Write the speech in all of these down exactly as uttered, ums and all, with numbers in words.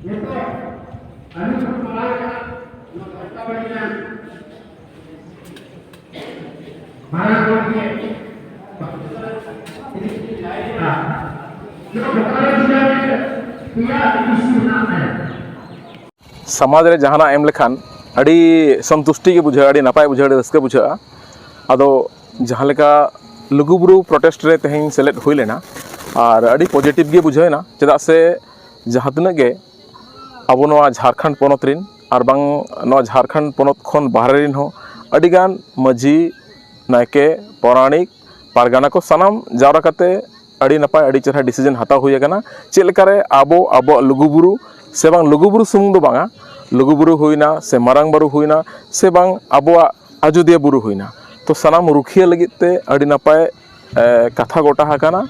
ᱱᱤᱛᱚᱜ ᱟᱹᱞᱤᱧ ᱠᱚ ᱢᱟᱲᱟᱝ ᱨᱮ ᱱᱚᱣᱟ ᱜᱷᱚᱴᱱᱟ ᱵᱟᱹᱲᱤᱡ ᱨᱮᱱ ᱢᱟᱨᱟᱝ ᱜᱚᱢᱠᱮ ᱱᱚᱣᱟ ᱜᱷᱚᱴᱱᱟ ᱵᱟᱹᱲᱤᱡ ᱨᱮ ᱯᱮᱭᱟ ᱤᱥᱩ ᱢᱮᱱᱟᱜ ᱛᱟᱭᱟ᱾ ᱥᱚᱢᱟᱡᱽ ᱨᱮ ᱡᱟᱦᱟᱱᱟᱜ ᱮᱢ ᱞᱮᱠᱷᱟᱱ ᱟᱹᱰᱤ ᱥᱚᱱᱛᱩᱥᱴᱤ ᱜᱮ ᱵᱩᱡᱷᱟᱹᱜᱼᱟ, ᱟᱹᱰᱤ ᱱᱟᱯᱟᱭ ᱵᱩᱡᱷᱟᱹᱜᱼᱟ, ᱟᱹᱰᱤ ᱨᱟᱹᱥᱠᱟᱹ ᱵᱩᱡᱷᱟᱹᱜᱼᱟ᱾ ᱟᱫᱚ ᱡᱟᱦᱟᱸ ᱞᱮᱠᱟ ᱞᱩᱜᱩᱵᱩᱨᱩ ᱯᱨᱚᱴᱮᱥᱴ ᱨᱮ ᱛᱮᱦᱮᱧ ᱥᱮᱞᱮᱫ ᱦᱩᱭ ᱞᱮᱱᱟ, ᱟᱨ ᱟᱹᱰᱤ ᱯᱚᱡᱤᱴᱤᱵᱷ ᱜᱮ ᱵᱩᱡᱷᱟᱹᱣ ᱮᱱᱟ᱾ ᱪᱮᱫᱟᱜ ᱥᱮ ᱡᱟᱦᱟᱸ ᱛᱤᱱᱟᱹᱜ ᱜᱮ ᱟᱵᱚ ᱱᱚᱣᱟ ᱡᱷᱟᱲᱠᱷᱚᱸᱰ ᱯᱚᱱᱚᱛ ᱨᱮᱱ ᱟᱨ ᱵᱟᱝ ᱱᱚᱣᱟ ᱡᱷᱟᱲᱠᱷᱚᱸᱰ ᱯᱚᱱᱚᱛ ᱠᱷᱚᱱ ᱵᱟᱦᱨᱮ ᱨᱮᱱ ᱦᱚᱸ ᱟᱹᱰᱤᱜᱟᱱ ᱢᱟᱹᱡᱷᱤ, ᱱᱟᱭᱠᱮ, ᱯᱟᱨᱟᱱᱤᱠ, ᱯᱟᱨᱜᱟᱱᱟ ᱠᱚ ᱥᱟᱱᱟᱢ ᱡᱟᱣᱨᱟ ᱠᱟᱛᱮ ᱟᱹᱰᱤ ᱱᱟᱯᱟᱭ, ᱟᱹᱰᱤ ᱪᱮᱦᱨᱟ ᱰᱤᱥᱤᱡᱚᱱ ᱦᱟᱛᱟᱣ ᱦᱩᱭ ᱟᱠᱟᱱᱟ᱾ ᱪᱮᱫ ᱞᱮᱠᱟᱨᱮ ᱟᱵᱚ ᱟᱵᱚᱣᱟᱜ ᱞᱩᱜᱩᱵᱩᱨᱩ ᱥᱮ ᱵᱟᱝ ᱞᱩᱜᱩᱵᱩᱨᱩ ᱥᱩᱢᱩᱝ ᱫᱚ ᱵᱟᱝᱟ, ᱞᱩᱜᱩᱵᱩᱨᱩ ᱦᱩᱭᱱᱟ ᱥᱮ ᱢᱟᱨᱟᱝ ᱵᱩᱨᱩ ᱦᱩᱭᱱᱟ ᱥᱮ ᱵᱟᱝ ᱟᱵᱚᱣᱟᱜ ᱟᱡᱳᱫᱤᱭᱟᱹ ᱵᱩᱨᱩ ᱦᱩᱭᱱᱟ, ᱛᱚ ᱥᱟᱱᱟᱢ ᱨᱩᱠᱷᱤᱭᱟᱹ ᱞᱟᱹᱜᱤᱫ ᱛᱮ ᱟᱹᱰᱤ ᱱᱟᱯᱟᱭ ᱮ, ᱠᱟᱛᱷᱟ ᱜᱚᱴᱟ ᱟᱠᱟᱱᱟ᱾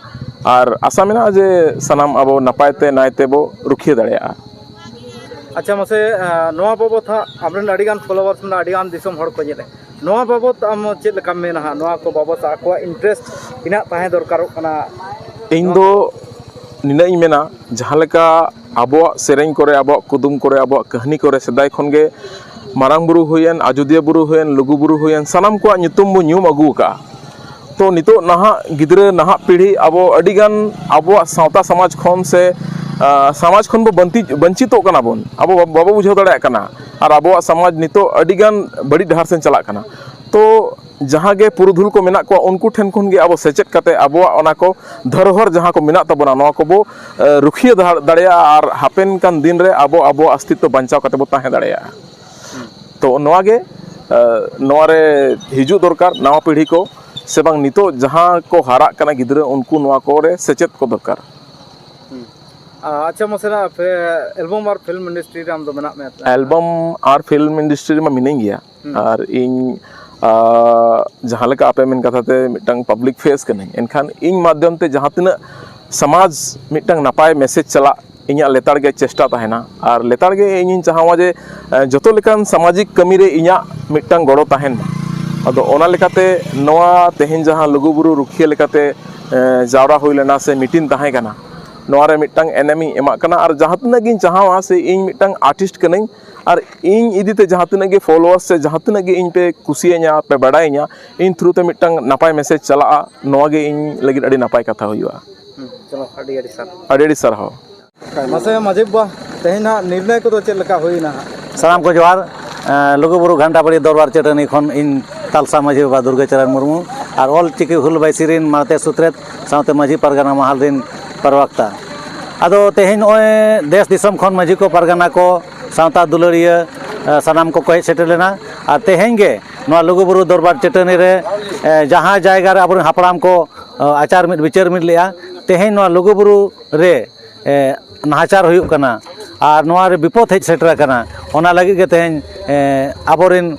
ᱟᱨ ᱟᱥᱟ ᱢᱮᱱᱟᱜᱼᱟ ᱡᱮ ᱥᱟᱱᱟᱢ ᱟᱵᱚ ᱱᱟᱯᱟᱭ ᱛᱮ ᱱᱟᱭ ᱛᱮᱵᱚ ᱨᱩᱠᱷᱤᱭᱟᱹ ᱫᱟᱲᱮᱭᱟᱜᱼᱟ᱾ ᱟᱪᱪᱷᱟ, ᱢᱟᱥᱮ ᱱᱚᱣᱟ ᱵᱟᱵᱚᱛ ᱦᱟᱸᱜ ᱟᱢᱨᱮᱱ ᱟᱹᱰᱤᱜᱟᱱ ᱯᱷᱚᱞᱳᱣᱟᱨᱥ ᱢᱮᱱᱟᱜᱼᱟ, ᱟᱹᱰᱤᱜᱟᱱ ᱫᱤᱥᱚᱢ ᱦᱚᱲ ᱠᱚ ᱧᱮᱞᱮᱫ, ᱱᱚᱣᱟ ᱵᱟᱵᱚᱛ ᱟᱢ ᱪᱮᱫ ᱞᱮᱠᱟᱢ ᱢᱮᱱᱟ ᱦᱟᱸᱜ? ᱱᱚᱣᱟ ᱠᱚ ᱵᱟᱵᱚᱛ ᱟᱠᱚᱣᱟᱜ ᱤᱱᱴᱟᱨᱮᱥᱴ ᱛᱤᱱᱟᱹᱜ ᱛᱟᱦᱮᱸ ᱫᱚᱨᱠᱟᱨᱚᱜ ᱠᱟᱱᱟ? ᱤᱧ ᱫᱚ ᱱᱤᱱᱟᱹᱜ ᱤᱧ ᱢᱮᱱᱟ, ᱡᱟᱦᱟᱸ ᱞᱮᱠᱟ ᱟᱵᱚᱣᱟᱜ ᱥᱮᱨᱮᱧ ᱠᱚᱨᱮ, ᱟᱵᱚᱣᱟᱜ ᱠᱩᱫᱩᱢ ᱠᱚᱨᱮ, ᱟᱵᱚᱣᱟᱜ ᱠᱟᱹᱦᱱᱤ ᱠᱚᱨᱮ ᱥᱮᱫᱟᱭ ᱠᱷᱚᱱ ᱜᱮ ᱢᱟᱨᱟᱝ ᱵᱩᱨᱩ ᱦᱩᱭᱮᱱ, ᱟᱡᱳᱫᱤᱭᱟᱹ ᱵᱩᱨᱩ ᱦᱩᱭᱮᱱ, ᱞᱩᱜᱩ ᱵᱩᱨᱩ ᱦᱩᱭᱮᱱ, ᱥᱟᱱᱟᱢ ᱠᱚᱣᱟᱜ ᱧᱩᱛᱩᱢ ᱵᱚ ᱧᱩᱢ ᱟᱹᱜᱩ ᱟᱠᱟᱫᱼᱟ᱾ ᱛᱚ ᱱᱤᱛᱚᱜ ᱱᱟᱦᱟᱜ ᱜᱤᱫᱽᱨᱟᱹ, ᱱᱟᱦᱟᱜ ᱯᱤᱲᱦᱤ ᱟᱵᱚ ᱟᱹᱰᱤᱜᱟᱱ ᱟᱵᱚᱣᱟᱜ ᱥᱟᱶᱛᱟ ᱥᱚᱢᱟᱡᱽ ᱠᱷᱚᱱ ᱥᱮ ᱥᱚᱢᱟᱡᱽ ᱠᱷᱚᱱ ᱵᱚ ᱵᱚᱧᱪᱤᱛᱚᱜ ᱠᱟᱱᱟ ᱵᱚᱱ, ᱟᱵᱚ ᱵᱟᱵᱚ ᱵᱩᱡᱷᱟᱹᱣ ᱫᱟᱲᱮᱭᱟᱜ ᱠᱟᱱᱟ᱾ ᱟᱨ ᱟᱵᱚᱣᱟᱜ ᱥᱚᱢᱟᱡᱽ ᱱᱤᱛᱚᱜ ᱟᱹᱰᱤᱜᱟᱱ ᱵᱟᱹᱲᱤᱡ ᱰᱟᱦᱟᱨ ᱥᱮᱱ ᱪᱟᱞᱟᱜ ᱠᱟᱱᱟ᱾ ᱛᱚ ᱡᱟᱦᱟᱸ ᱜᱮ ᱯᱩᱨᱩᱫᱷᱩᱞ ᱠᱚ ᱢᱮᱱᱟᱜ ᱠᱚᱣᱟ, ᱩᱱᱠᱩ ᱴᱷᱮᱱ ᱠᱷᱚᱱ ᱜᱮ ᱟᱵᱚ ᱥᱮᱪᱮᱫ ᱠᱟᱛᱮ ᱟᱵᱚᱣᱟᱜ ᱚᱱᱟ ᱠᱚ ᱫᱷᱚᱨᱚᱦᱚᱨ ᱡᱟᱦᱟᱸ ᱠᱚ ᱢᱮᱱᱟᱜ ᱛᱟᱵᱚᱱᱟ, ᱱᱚᱣᱟ ᱠᱚᱵᱚ ᱨᱩᱠᱷᱤᱭᱟᱹ ᱫᱟᱲᱮᱭᱟᱜᱼᱟ ᱟᱨ ᱦᱟᱯᱮᱱ ᱠᱟᱱ ᱫᱤᱱ ᱨᱮ ᱟᱵᱚ ᱟᱵᱚᱣᱟᱜ ᱚᱥᱛᱤᱛᱛᱚ ᱵᱟᱧᱪᱟᱣ ᱠᱟᱛᱮ ᱵᱚ ᱛᱟᱦᱮᱸ ᱫᱟᱲᱮᱭᱟᱜᱼᱟ᱾ ᱛᱚ ᱱᱚᱣᱟ ᱜᱮ ᱱᱚᱣᱟ ᱨᱮ ᱦᱤᱡᱩᱜ ᱫᱚᱨᱠᱟᱨ ᱱᱟᱣᱟ ᱯᱤᱲᱦᱤ ᱠᱚ, ᱥᱮ ᱵᱟᱝ ᱱᱤᱛᱚᱜ ᱡᱟᱦᱟᱸ ᱠᱚ ᱦᱟᱨᱟᱜ ᱠᱟᱱᱟ ᱜᱤᱫᱽᱨᱟᱹ, ᱩᱱᱠᱩ ᱱᱚᱣᱟ ᱠᱚᱨᱮ ᱥᱮᱪᱮᱫ ᱠᱚ ᱫᱚᱨᱠᱟᱨ᱾ ᱟᱪᱪᱷᱟ, ᱢᱟᱥᱮ ᱱᱟᱜ ᱮᱞᱵᱟᱢ ᱟᱨ ᱯᱷᱤᱞᱢ ᱤᱱᱰᱟᱥᱴᱨᱤ ᱨᱮ ᱟᱢ ᱫᱚ ᱢᱮᱱᱟᱜ ᱢᱮᱭᱟ? ᱮᱞᱵᱟᱢ ᱟᱨ ᱯᱷᱤᱞᱢ ᱤᱱᱰᱟᱥᱴᱨᱤ ᱨᱮᱢᱟ ᱢᱤᱱᱟᱹᱧ ᱜᱮᱭᱟ᱾ ᱟᱨ ᱤᱧ ᱡᱟᱦᱟᱸ ᱞᱮᱠᱟ ᱟᱯᱮ ᱢᱮᱱ ᱠᱟᱛᱷᱟ ᱛᱮ ᱢᱤᱫᱴᱟᱝ ᱯᱟᱵᱽᱞᱤᱠ ᱯᱷᱮᱥ ᱠᱟᱹᱱᱟᱹᱧ, ᱮᱱᱠᱷᱟᱱ ᱤᱧ ᱢᱟᱫᱽᱫᱷᱚᱢ ᱛᱮ ᱡᱟᱦᱟᱸ ᱛᱤᱱᱟᱹᱜ ᱥᱚᱢᱟᱡᱽ ᱢᱤᱫᱴᱟᱝ ᱱᱟᱯᱟᱭ ᱢᱮᱥᱮᱡᱽ ᱪᱟᱞᱟᱜ ᱤᱧᱟᱹᱜ ᱞᱮᱛᱟᱲ ᱜᱮ ᱪᱮᱥᱴᱟ ᱛᱟᱦᱮᱱᱟ᱾ ᱟᱨ ᱞᱮᱛᱟᱲ ᱜᱮ ᱤᱧᱤᱧ ᱪᱟᱦᱟᱣᱟ ᱡᱮ ᱡᱚᱛᱚ ᱞᱮᱠᱟᱱ ᱥᱟᱢᱟᱡᱤᱠ ᱠᱟᱹᱢᱤ ᱨᱮ ᱤᱧᱟᱹᱜ ᱢᱤᱫᱴᱟᱝ ᱜᱚᱲᱚ ᱛᱟᱦᱮᱱ ᱢᱟ᱾ ᱟᱫᱚ ᱚᱱᱟ ᱞᱮᱠᱟᱛᱮ ᱱᱚᱣᱟ ᱛᱮᱦᱮᱧ ᱡᱟᱦᱟᱸ ᱞᱩᱜᱩᱵᱩᱨᱩ ᱨᱩᱠᱷᱤᱭᱟᱹ ᱞᱮᱠᱟᱛᱮ ᱡᱟᱣᱨᱟ ᱦᱩᱭ ᱞᱮᱱᱟ ᱥᱮ ᱢᱤᱴᱤᱝ ᱛᱟᱦᱮᱸ ᱠᱟᱱᱟ, ᱱᱚᱣᱟ ᱨᱮ ᱢᱤᱫᱴᱟᱝ ᱮᱱᱮᱢ ᱤᱧ ᱮᱢᱟᱜ ᱠᱟᱱᱟ᱾ ᱟᱨ ᱡᱟᱦᱟᱸ ᱛᱤᱱᱟᱹᱜ ᱜᱤᱧ ᱪᱟᱦᱟᱣᱟ ᱥᱮ ᱤᱧ ᱢᱤᱫᱴᱟᱝ ᱟᱨᱴᱤᱥᱴ ᱠᱟᱹᱱᱟᱹᱧ, ᱟᱨ ᱤᱧ ᱤᱫᱤ ᱛᱮ ᱡᱟᱦᱟᱸ ᱛᱤᱱᱟᱹᱜ ᱜᱮ ᱯᱷᱚᱞᱳᱣᱟᱨᱥ ᱥᱮ ᱡᱟᱦᱟᱸ ᱛᱤᱱᱟᱹᱜ ᱜᱮ ᱤᱧ ᱯᱮ ᱠᱩᱥᱤᱭᱟᱹᱧᱟ, ᱯᱮ ᱵᱟᱰᱟᱭᱤᱧᱟ, ᱤᱧ ᱛᱷᱨᱩ ᱛᱮ ᱢᱤᱫᱴᱟᱝ ᱱᱟᱯᱟᱭ ᱢᱮᱥᱮᱡᱽ ᱪᱟᱞᱟᱜᱼᱟ, ᱱᱚᱣᱟ ᱜᱮ ᱤᱧ ᱞᱟᱹᱜᱤᱫ ᱟᱹᱰᱤ ᱱᱟᱯᱟᱭ ᱠᱟᱛᱷᱟ ᱦᱩᱭᱩᱜᱼᱟ᱾ ᱦᱩᱸ, ᱪᱚᱞᱚ, ᱟᱹᱰᱤ ᱟᱹᱰᱤ ᱥᱟᱨᱦᱟᱣ᱾ ᱟᱹᱰᱤ ᱟᱹᱰᱤ ᱥᱟᱨᱦᱟᱣ᱾ ᱢᱟᱥᱮ ᱢᱟᱹᱡᱷᱤ ᱵᱟᱵᱟ, ᱛᱮᱦᱮᱧ ᱦᱟᱸᱜ ᱱᱤᱨᱱᱚᱭ ᱠᱚᱫᱚ ᱪᱮᱫ ᱞᱮᱠᱟ ᱦᱩᱭᱱᱟ ᱦᱟᱸᱜ? ᱥᱟᱱᱟᱢ ᱠᱚ ᱡᱚᱦᱟᱨ᱾ ᱮᱸ, ᱞᱩᱜᱩᱵᱩᱨᱩ ᱜᱷᱟᱱᱴᱟᱵᱟᱲᱤ ᱫᱚᱨᱵᱟᱨ ᱪᱟᱹᱴᱟᱹᱱᱤ ᱠᱷᱚᱱ ᱤᱧ ᱛᱟᱞᱥᱟ ᱢᱟᱹᱡᱷᱤ ᱵᱟᱵᱟ ᱫᱩᱨᱜᱟᱹ ᱪᱚᱨᱚᱱ ᱢᱩᱨᱢᱩ ᱟᱨ ᱚᱞ ᱪᱤᱠᱤ ᱦᱩᱞ ᱵᱟᱭᱥᱤ ᱨᱤᱱ ᱢᱟᱬᱛᱮ ᱥᱩᱛᱨᱮᱛ ᱥᱟᱶᱛᱮ ᱢᱟᱹᱡᱷᱤ ᱯᱟᱨᱜᱟᱱᱟ ᱢᱟᱦᱟᱞ ᱨᱤᱱ ᱯᱨᱚᱵᱚᱠᱛᱟ᱾ ᱟᱫᱚ ᱛᱮᱦᱮᱧ ᱱᱚᱜᱼᱚᱭ ᱫᱮᱥ ᱫᱤᱥᱚᱢ ᱠᱷᱚᱱ ᱢᱟᱹᱡᱷᱤ ᱠᱚ, ᱯᱟᱨᱜᱟᱱᱟ ᱠᱚ, ᱥᱟᱶᱛᱟ ᱫᱩᱞᱟᱹᱲᱤᱭᱟᱹ, ᱮᱸ, ᱥᱟᱱᱟᱢ ᱠᱚᱠᱚ ᱦᱮᱡ ᱥᱮᱴᱮᱨ ᱞᱮᱱᱟ᱾ ᱟᱨ ᱛᱮᱦᱮᱧ ᱜᱮ ᱱᱚᱣᱟ ᱞᱩᱜᱩᱵᱩᱨᱩ ᱫᱚᱨᱵᱟᱨ ᱪᱟᱹᱴᱟᱹᱱᱤ ᱨᱮ, ᱮᱸ, ᱡᱟᱦᱟᱸ ᱡᱟᱭᱜᱟ ᱨᱮ ᱟᱵᱚᱨᱮᱱ ᱦᱟᱯᱲᱟᱢ ᱠᱚ, ᱮᱸ, ᱟᱪᱟᱨ ᱢᱤᱫ ᱵᱤᱪᱟᱹᱨ ᱢᱤᱫ ᱞᱮᱫᱼᱟ, ᱛᱮᱦᱮᱧ ᱱᱚᱣᱟ ᱞᱩᱜᱩᱵᱩᱨᱩ ᱨᱮ, ᱮ, ᱱᱟᱦᱟᱪᱟᱨ ᱦᱩᱭᱩᱜ ᱠᱟᱱᱟ ᱟᱨ ᱱᱚᱣᱟ ᱨᱮ ᱵᱤᱯᱚᱫ ᱦᱮᱡ ᱥᱮᱴᱮᱨ ᱟᱠᱟᱱᱟ᱾ ᱚᱱᱟ ᱞᱟᱹᱜᱤᱫ ᱜᱮ ᱛᱮᱦᱮᱧ, ᱮ, ᱟᱵᱚᱨᱮᱱ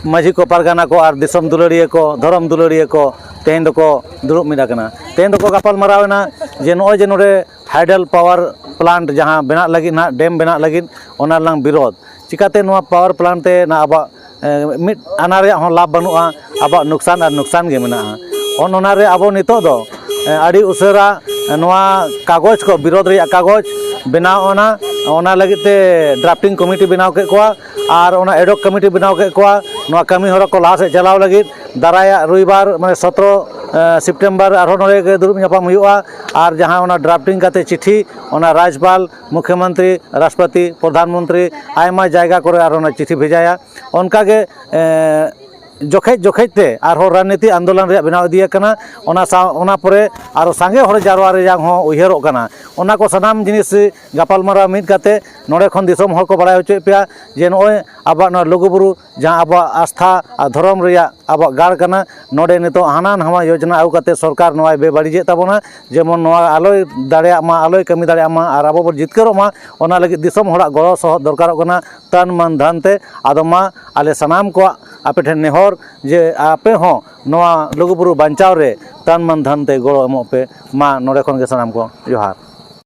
ᱢᱟᱹᱡᱷᱤ ᱠᱚ, ᱯᱟᱨᱜᱟᱱᱟ ᱠᱚ ᱟᱨ ᱫᱤᱥᱚᱢ ᱫᱩᱞᱟᱹᱲᱤᱭᱟᱹ ᱠᱚ, ᱫᱷᱚᱨᱚᱢ ᱫᱩᱞᱟᱹᱲᱤᱭᱟᱹ ᱠᱚ ᱛᱮᱦᱮᱧ ᱫᱚᱠᱚ ᱫᱩᱲᱩᱵ ᱢᱤᱫ ᱟᱠᱟᱱᱟ᱾ ᱛᱮᱦᱮᱧ ᱫᱚᱠᱚ ᱜᱟᱯᱟᱞ ᱢᱟᱨᱟᱣ ᱮᱱᱟ ᱡᱮ ᱱᱚᱜᱼᱚᱭ ᱡᱮ ᱱᱚᱰᱮ ᱦᱟᱭᱰᱮᱞ ᱯᱟᱣᱟᱨ ᱯᱞᱟᱱᱴ ᱡᱟᱦᱟᱸ ᱵᱮᱱᱟᱜ ᱞᱟᱹᱜᱤᱫ ᱱᱟᱦᱟᱜ, ᱰᱮᱢ ᱵᱮᱱᱟᱜ ᱞᱟᱹᱜᱤᱫ, ᱚᱱᱟ ᱨᱮᱱᱟᱜ ᱵᱤᱨᱳᱫᱷ᱾ ᱪᱤᱠᱟᱹᱛᱮ ᱱᱚᱣᱟ ᱯᱟᱣᱟᱨ ᱯᱞᱟᱱᱴ ᱛᱮ ᱱᱟ ᱟᱵᱚᱣᱟᱜ, ᱮ, ᱢᱤᱫ ᱟᱱᱟ ᱨᱮᱭᱟᱜ ᱦᱚᱸ ᱞᱟᱵᱷ ᱵᱟᱹᱱᱩᱜᱼᱟ, ᱟᱵᱚᱣᱟᱜ ᱱᱩᱠᱥᱟᱱ ᱟᱨ ᱱᱩᱠᱥᱟᱱ ᱜᱮ ᱢᱮᱱᱟᱜᱼᱟ᱾ ᱚᱱ ᱚᱱᱟ ᱨᱮ ᱟᱵᱚ ᱱᱤᱛᱚᱜ ᱫᱚ, ᱮ, ᱟᱹᱰᱤ ᱩᱥᱟᱹᱨᱟ, ᱮ, ᱱᱚᱣᱟ ᱠᱟᱜᱚᱡᱽ ᱠᱚ, ᱵᱤᱨᱳᱫᱷ ᱨᱮᱭᱟᱜ ᱠᱟᱜᱚᱡᱽ ᱵᱮᱱᱟᱣ ᱚᱱᱟ, ᱚᱱᱟ ᱞᱟᱹᱜᱤᱫ ᱛᱮ ᱰᱨᱟᱯᱴᱤᱝ ᱠᱚᱢᱤᱴᱤ ᱵᱮᱱᱟᱣ ᱠᱮᱫ ᱠᱚᱣᱟ ᱟᱨ ᱚᱱᱟ ᱮᱰᱦᱚᱠ ᱠᱚᱢᱤᱴᱤ ᱵᱮᱱᱟᱣ ᱠᱮᱫ ᱠᱚᱣᱟ᱾ ᱱᱚᱣᱟ ᱠᱟᱹᱢᱤ ᱦᱚᱨᱟ ᱠᱚ ᱞᱟᱦᱟ ᱥᱮᱫ ᱪᱟᱞᱟᱣ ᱞᱟᱹᱜᱤᱫ ᱫᱟᱨᱟᱭᱟᱜ ᱨᱚᱵᱤᱵᱟᱨ, ᱢᱟᱱᱮ ᱥᱚᱛᱨᱚ, ᱮ, ᱥᱮᱯᱴᱮᱢᱵᱚᱨ ᱟᱨᱦᱚᱸ ᱱᱚᱰᱮ ᱜᱮ ᱫᱩᱲᱩᱵ ᱧᱟᱯᱟᱢ ᱦᱩᱭᱩᱜᱼᱟ᱾ ᱟᱨ ᱡᱟᱦᱟᱸ ᱚᱱᱟ ᱰᱨᱟᱯᱴᱤᱝ ᱠᱟᱛᱮ ᱪᱤᱴᱷᱤ, ᱚᱱᱟ ᱨᱟᱡᱽᱯᱟᱞ, ᱢᱩᱠᱷᱭᱚᱢᱚᱱᱛᱨᱤ, ᱨᱟᱥᱴᱨᱚᱯᱚᱛᱤ, ᱯᱨᱚᱫᱷᱟᱱ ᱢᱚᱱᱛᱨᱤ, ᱟᱭᱢᱟ ᱡᱟᱭᱜᱟ ᱠᱚᱨᱮ ᱟᱨ ᱚᱱᱟ ᱪᱤᱴᱷᱤ ᱵᱷᱮᱡᱟᱭᱟ᱾ ᱚᱱᱠᱟᱜᱮ, ᱮ, ᱡᱚᱠᱷᱮᱡ ᱡᱚᱠᱷᱮᱡ ᱛᱮ ᱟᱨᱦᱚᱸ ᱨᱟᱡᱽᱱᱤᱛᱤ ᱟᱱᱫᱳᱞᱚᱱ ᱨᱮᱭᱟᱜ ᱵᱮᱱᱟᱣ ᱤᱫᱤ ᱟᱠᱟᱱᱟ᱾ ᱚᱱᱟ ᱥᱟᱶ, ᱚᱱᱟ ᱯᱚᱨᱮ ᱟᱨᱚ ᱥᱟᱸᱜᱮ ᱦᱚᱲ ᱡᱟᱨᱣᱟ ᱨᱮᱭᱟᱜ ᱦᱚᱸ ᱩᱭᱦᱟᱹᱨᱚᱜ ᱠᱟᱱᱟ᱾ ᱚᱱᱟ ᱠᱚ ᱥᱟᱱᱟᱢ ᱡᱤᱱᱤᱥ ᱜᱟᱯᱟᱞᱢᱟᱨᱟᱣ ᱢᱤᱫ ᱠᱟᱛᱮ ᱱᱚᱰᱮ ᱠᱷᱚᱱ ᱫᱤᱥᱚᱢ ᱦᱚᱲ ᱠᱚ ᱵᱟᱲᱟᱭ ᱦᱚᱪᱚᱭᱮᱫ ᱯᱮᱭᱟ ᱡᱮ ᱱᱚᱜᱼᱚᱭ ᱟᱵᱚᱣᱟᱜ ᱱᱚᱣᱟ ᱞᱩᱜᱩᱵᱩᱨᱩ, ᱡᱟᱦᱟᱸ ᱟᱵᱚᱣᱟᱜ ᱟᱥᱛᱷᱟ ᱟᱨ ᱫᱷᱚᱨᱚᱢ ᱨᱮᱭᱟᱜ ᱟᱵᱚᱣᱟᱜ ᱜᱟᱲ ᱠᱟᱱᱟ, ᱱᱚᱰᱮ ᱱᱤᱛᱚᱜ ᱦᱟᱱᱟ ᱱᱟᱣᱟ ᱭᱳᱡᱚᱱᱟ ᱟᱹᱜᱩ ᱠᱟᱛᱮ ᱥᱚᱨᱠᱟᱨ ᱱᱚᱣᱟᱭ ᱵᱮᱵᱟᱹᱲᱤᱡᱮᱫ ᱛᱟᱵᱚᱱᱟ, ᱡᱮᱢᱚᱱ ᱱᱚᱣᱟ ᱟᱞᱚᱭ ᱫᱟᱲᱮᱭᱟᱜ ᱢᱟ, ᱟᱞᱚᱭ ᱠᱟᱹᱢᱤ ᱫᱟᱲᱮᱭᱟᱜ ᱢᱟ ᱟᱨ ᱟᱵᱚ ᱵᱚᱱ ᱡᱤᱛᱠᱟᱹᱨᱚᱜ ᱢᱟ, ᱚᱱᱟ ᱞᱟᱹᱜᱤᱫ ᱫᱤᱥᱚᱢ ᱦᱚᱲᱟᱜ ᱜᱚᱲᱚ ᱥᱚᱦᱚᱫ ᱫᱚᱨᱠᱟᱨᱚᱜ ᱠᱟᱱᱟ, ᱛᱟᱱ ᱢᱟᱱ ᱫᱷᱟᱱ ᱛᱮ᱾ ᱟᱫᱚ ᱢᱟ ᱟᱞᱮ ᱥᱟᱱᱟᱢ ᱠᱚᱣᱟᱜ ᱟᱯᱮ ᱴᱷᱮᱱ ᱱᱮᱦᱚᱨ ᱡᱮ ᱟᱯᱮ ᱦᱚᱸ ᱱᱚᱣᱟ ᱞᱩᱜᱩᱵᱩᱨᱩ ᱵᱟᱧᱪᱟᱣ ᱨᱮ ᱛᱟᱱ ᱢᱟᱱ ᱫᱷᱟᱱ ᱛᱮ ᱜᱚᱲᱚ ᱮᱢᱚᱜ ᱯᱮ᱾ ᱢᱟ ᱱᱚᱰᱮ ᱠᱷᱚᱱ ᱜᱮ ᱥᱟᱱᱟᱢ ᱠᱚ ᱡᱚᱦᱟᱨ᱾